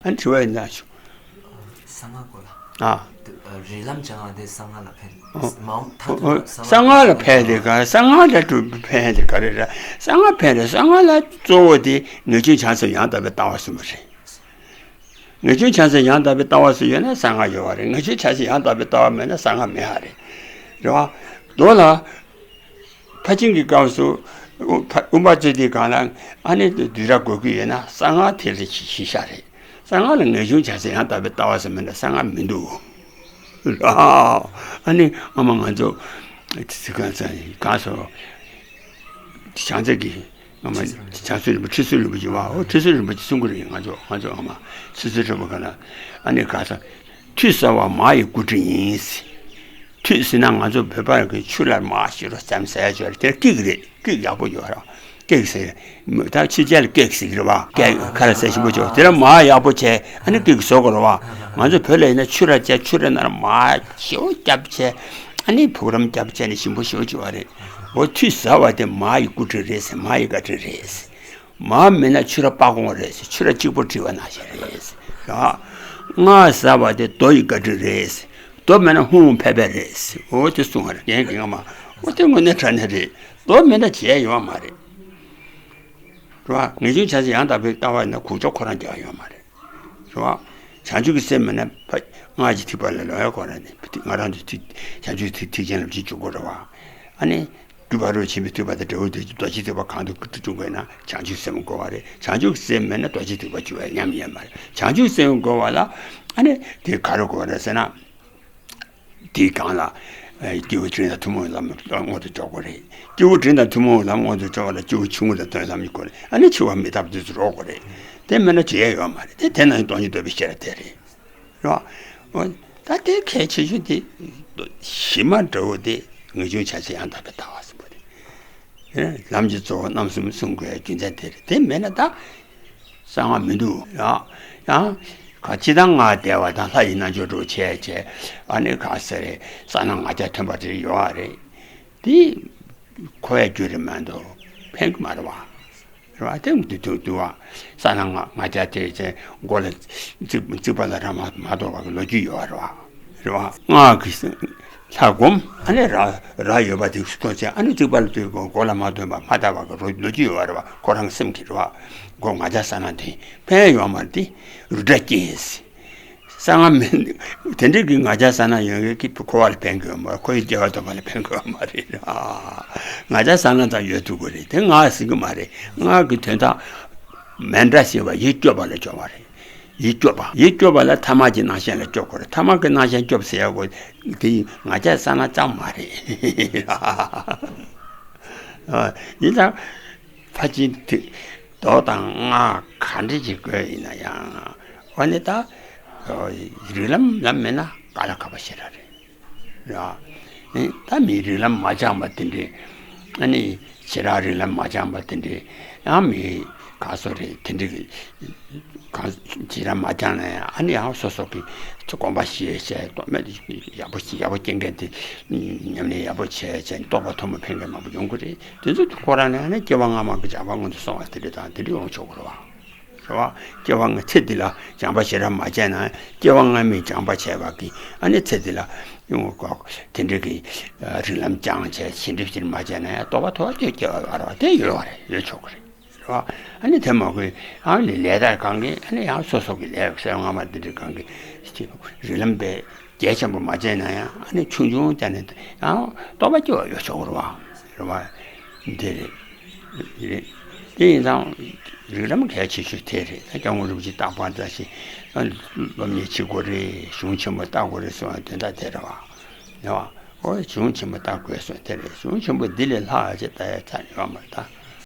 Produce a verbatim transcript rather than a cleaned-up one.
ཨ་ནི་དྲི་བ་ཡིན་ན་ཞུ། གསང་སྔགས་སྐོར་ལ། ཨ། རིགས་ལམ་སྦྱང་བ་དེ་གསང་སྔགས་ལ་ཕན། ཨོ། མ་འོངས་མཐའ་ཨོ། ཐུག་ཨོ། ལ་གསང་སྔགས་ལ་ཕན་དེ་ག་གསང་སྔགས་ལ་ཕན་དེ་ག་རེ་རེད། གསང་སྔགས་ཕན་རེད། གསང་སྔགས་ལ་གཙོ་བོ་དེ་ངེས་འབྱུང་བྱང་སེམས་ཡང་དག་པའི་ལྟ་བ་གསུམ་པོ་རེད། ངེས་འབྱུང་བྱང་སེམས་ཡང་དག་པའི་ལྟ་བ་གསུམ་ཡོད་ན་གསང་སྔགས་ཡོད་པ་རེད། ངེས་འབྱུང་བྱང་སེམས་ཡང་དག་པའི་ལྟ་བ་མེད་ན་གསང་སྔགས་མེད་པ་རེད། རེད་བ། མདོ་ལ། ཕར་ཕྱིན་གྱི་སྐབས་སུ་དབུ་ཕ་དབུ་མ་རྩོད་ལྡན་གང་ལ་ཨ་ནི་བསྡུས་གྲྭ་དགོས་ཀྱི་ཡོད་ན་གསང་སྔགས་དེ་ལ་གཞི་བཞག་རེད། གསང་སྔགས་ལ་ངེས་འབྱུང་བྱང་སེམས་ཡང་དག་པའི་ལྟ་བ་ཟེར་མེད་ན་གསང་སྔགས་མི་འདུག་ཨ་ནི་ཨ་མ་ང་ཚོ་གང་སོ་བྱང་རྩེ་གི་ཨ་མ་བྱང་སེམས་རིན་པོ་ཁྲི་ཟུར་རིན་པོ་ཆེ་བ། ཨོ་ཁྲི་ཟུར་རིན་པོ་ཆེ་གསུང་གི་རེད། ང་ཚོ་ང་ཚོ་ཨ་མ་ཁྲི་ཟུར་རིན་པོ་ག་ལ་ཨ་ནི་གང་སོ་ཐུད་གསར་བ་མ་ཡི་སྐུ་དྲིན་ཡིན། ཐུད་ཟེར་ན་ང་ཚོ་བོད་པ་གི་ཆུ་ལ་མར་ཞུ་རོ་ཙམ་ཟེར་ཡ་ཅིག་ཡོད་རེད། དེ་ཀིག་རེད། ཀིག་ཡག་པོ་ཡོད་ར། ཀིག་ཟེར། ད་ཕྱི་རྒྱལ་ལ་ཀིག་ཟེར་གི་རེད་བ། ཀིག་ཁ་ལ་ཟེར་ཞིམ་པོ་ཅིག་དེ་ལ་མར་ཡག་པོ་བྱས་ཨ་ནི་ཀིག་བཟོ་དགོས་རེད་བ། ང་ཚོ་བོད་ལ་ཡིན་ན་ཆུ་ར་བྱས་ཆུ་ར་ནང་ལ་མར་ཞེ་པོ་བརྒྱབ་བྱས་ཨ་ནི་བུ་རམ་བརྒྱབ་བྱས་ནས་ཞིམ་པོ་ཞེ་པོ་ཅིག་ཡོད་རེད། འོ་ཐུད་ཟ་བ་དེ་མ་ཡི་སྐུ་དྲིན་རེད་ཟེར། མ་ཡི་བཀའ་དྲིན་རེད་ཟེར། མ་མེད་ན་ཆུ་ར་སྤ་གོང་རེད་ཟེར། ཆུ་ར་གཅིག་པོ་བྲིས་པ་ནང་བཞིན་རེད་ཟེར། ར། སྔགས་ཟ་བ་དེ་རྡོ་ཡི་བཀའ་དྲིན་རེད་ཟེར། རྡོ་མེད་ན་ཧཱུྃ་ཕལ་པ་རེད་ཟེར། འོ་དེ་གསུང་བ་རེད། རྒན་གྱིས་ང་མ་འོ་དེ་དངོས་གནས་དྲང་གནས་རེད། རྡོ་མེད་ན་བྱས་ཡོད་མ་རེད། ར། ངེས་འབྱུང་བྱང་སེམས་ཡང་དག་པའི་ལྟ་བ་ཡིན་ན་གུག་ཀྱོག་ཁོ་རང་རྒྱག་ཡོད་མ་རེད། རེད་བ། བྱང་ཆུབ་ཀྱི་སེམས་མེད་ན་ཕ་སྔགས་ཀྱི་ཐིགས་པ་ལ་ལོག་ཡ་ཁོ་རང་ནི་ང་རང་ཚོ་ཐིག་བྱང་ཆུབ་ཐིག་ཐིག་ཆེན་ལ་ཅིག་འཇུག་དགོས་རེད་བ། ཨ་ནི། སྒྲུབ་པ་རོ་ཆེན་པོའི་ཐེག་པ་དང་འབྲས་བུ་རྡོ་རྗེ་ཐེག་པ་གང་དུ་འཇུག་དགོས་ན་བྱང་ཆུབ་སེམས་དགོས་པ་རེད། བྱང་ཆུབ་སེམས་མེད་ན་རྡོ་རྗེ་ཐེག་པ་འཇུག་པའི་ཉམས་ཡོད་མ་རེད། བྱང་ཆུབ་སེམས་དགོས་པ་ལ་ཨ་ནི་དེ་ག་རེ་དགོས་རེད་ཟེར་ན། དེའི་སྒང་ལ་སྐྱེས་བུ་འབྲིང་དང་ཐུན་མོང་ལམ་མངོན་དུ་འཇོག་དགོས་རེད། སྐྱེས་བུ་འབྲིང་དང་ཐུན་མོང་ལམ་མངོན་དུ་འཇོག་པ་ལ་སྐྱེས་བུ་ཆུང་ངུ་དང་དོན་ལམ་གཉིས་དགོས་རེད། ཨ་ནི་འཆི་བ་མི་རྟག་པ་དེ་ཚོ་རོགས་དགོས་རེད། དེ་མེད་ན་བྱེད་ཡ་ཡོད་མ་རེད། དེ་དེ་ན་སྟོང་ཉིད་རྟོགས་པའི་ཤེས་རབ་དེ་རེད། རེད་བ། འོ། ད་དེ་གལ་ཆེ་ཤོས་དེ། གཞི་མ་འདྲ་བོ་དེ་ངེས་འབྱུང་བྱང་སེམས་ཡང་དག་པའི་ལྟ་བ་ཟེར་བ་དེ། ལམ་གྱི་གཙོ་བོ་རྣམ་གསུམ་གསུང་དགོས་རྒྱུ་མཚན་དེ་རེད། དེ་མེད་ན་ད་གསང་སྔགས་མི་འདུག་ཡང་ཡང་། ག་སྤྱིར་བཏང་སྔགས་བཟླས་པ་དང་ལྷ་ཡི་རྣལ་འབྱོར་སྒྲུབ་བྱས་བྱས་ཨ་ནི་ག་ཟེར་རེད། གསང་སྔགས་ང་རྒྱལ་ཐོན་པ་དེ་ཡོད་རེད། དེ་ཁོ་ཡ་རྒྱུ་རེད་མ་གཏོགས་ཕན་གི་མ་རེད་བ། རེད་བ། དེ་འདི་དུ་འདུག་བ། ས་ན་ང་ང་རྒྱལ་དེ་ཅན་མགོ་ལ་རྩིག་རྩིག་པ་ལ་ར་མ་མ་གཏོགས་པ་གི་ལོ་རྒྱུས་ཡོད་རེད་བ། རེད་བ། སྔགས་ཀྱི་ལྷ་སྒོམ་ཨ་ནི་ར་ར་ཡོད་པ་དེ་སྐོར་ཅན་ཨ་ནི་རྩིག་པ་ལ་དུས་མགོ་ལ་མ་ཐོན་པ་མ་བཏགས་པ་གི་ལོ་ལོ་རྒྱུས་ཡོད་རེད་བ། ཁོ་རང་སེམས་ཀྱི་རེད་བ། མགོ་ང་རྒྱལ་ས་ན་དེ་ཕན་ཡོད་མ་རེད། དེ་རུ་དྲ་སྐྱེས། གསང་སྔགས་མིན། དེ་འདྲའི་གི་ང་རྒྱལ་ས་ན་ཡོད་མཁན་གྱི་ཁོ་བ་ལ་ཕན་གྱི་ཡོད་མ་རེད། ཁོ་ཡི་སྐྱེ་བ་ཐོབ་པ་ལ་ཕན་གྱི་ཡོད་མ་རེད། ང་རྒྱལ་ས་ན་ཙམ་ཡོད་ཐུབ་ཀྱི་རེད། དེ་སྔགས་ཟེར་གྱི་མ་རེད། སྔགས་ཀྱི་དོན་དག་མཎྜལ་ཞེས་པ་ཡིད་སྐྱོབ་པ་ལ་སྐྱོབ་པ་རེད། ཡིད་སྐྱོབ་པ་ཡིད་སྐྱོབ་པ་ལ་ཐ་མལ་གྱི་སྣང་ཞེན་ལ་སྐྱོབ་དགོས་རེད། ཐ་མལ་གྱི་སྣང་ཞེན་སྐྱོབ་ཟེར་ཡག་གོ་དེ་ང་རྒྱལ་ས་ན་ཙམ་མ་རེད། ཡིན་ཙང་ཕར་ཕྱིན་དེ། མདོ་དང་སྔགས་ག་འདྲ་ཅིག་དགོས་ཡིན་ན་ཡང་། འོ་ནི་ད། རིགས་ལམ་ལམ་མེད་ན་དཀའ་ལས་ཁག་པོ་ཞེ་དྲག་རེད། ར། ད་མིའི་རིགས་ལམ་མ་སྦྱངས་པ་དེ་འདྲས། ཨ་ནི་ཁྱེད་རང་རིགས་ལམ་མ་སྦྱངས་པ་དེ་འདྲས། ཡང་མི་ག་སོ་རེད་དེ་འདྲས་ཀྱི། གང་ཁྱེད་རང་མ་སྦྱངས་ན་ཡང་ཨ་ནི་ཡང་སོ་སོ་གི་དགོངས་པ་བཞེས་བྱས་རྟོག་མེད་ཡག་པོ་ཡག་པོ་སྐྱེ་མཁན་དེ་ཉམས་ལེན་ཡག་པོ་བྱས་བྱས་རྟོགས་པ་ཐོན་པ་ཕན་མཁན་མང་པོ་ཡོང་གི་རེད། དེ་ཚོ་ཁོ་རང་ནས་ཨ་ནི་སྐྱེ་བ་སྔ་མ་གི་སྦྱངས་པ་སྔོན་དུ་སོང་བ་དེ་འདྲས་དང་དེ་འདྲས་ཡོང་ཆོག་གི་རེད་བ། རེད་བ། སྐྱེ་བ་སྔ་ཚེ་འདི་ལ་སྦྱངས་པ་ཞེ་དྲག་མ་བྱས་ན་སྐྱེ་བ་སྔ་མའི་སྦྱངས་པ་བྱས་པ་གི་ཨ་ནི་ཚེ་འདི་ལ་ཡོང་གོ་དེ་འདྲ་གི་རིགས་ལམ་སྦྱངས་བྱས་ཞི་འགྲིབ་ཕྱིར་མ་བྱས་ན་ཡང་རྟོགས་པ་ཐོབ་པ་དེ་སྐྱེ་བ་བར་བ་དེ་ཡོད་བ་རེད། ཡོད་ཆོག་གི་རེད། རེད་བ། ཨ་ནི་དེ་མ་དགོས་ཨ་ནི་ལས་དང་གང་གི་ཨ་ནི་ཡང་སོ་སོ་གི་ལས་གསལ་སྔ་མ་འདི་འདྲ་གང་གི་རིགས་ལམ་པའི་གལ་ཆེན་པོ་མ་བྱས་ན་ཡང་ཨ་ནི་ཆུང་ཆུང་ཙམ་ནས་ཡང་རྟོགས་པ་སྐྱེ་བ་ཡོད་ཆོག་གི་རེད་བ། རེད་བ། འདི་རེད། རེད། དེ་ཡིན་ཙང་རིགས་ལམ་གལ་ཆེ་ཤོས་དེ་རེད། ད་སྐྱབས་མགོན་རིན་པོ་ཆེ་རྟག་པར་བཀྲ་ཤིས་སློབ་གཉེར་བྱེད་དགོས་རེད། གཞུང་ཆེན་པོ་བལྟ་དགོས་རེད་གསུངས་པ་དོན་དག་དེ་རེད་བ། རེད་བ། ཨོ་གཞུང་ཆེན་པོ་བལྟ་དགོས་གསུངས་དེ་རེད། གཞུང་ཆེན་པོ་འདི་ལས་ལྷག་ཅིག་བལྟ་ཡ་ཆ་ཡོད་མ་རེད་ད།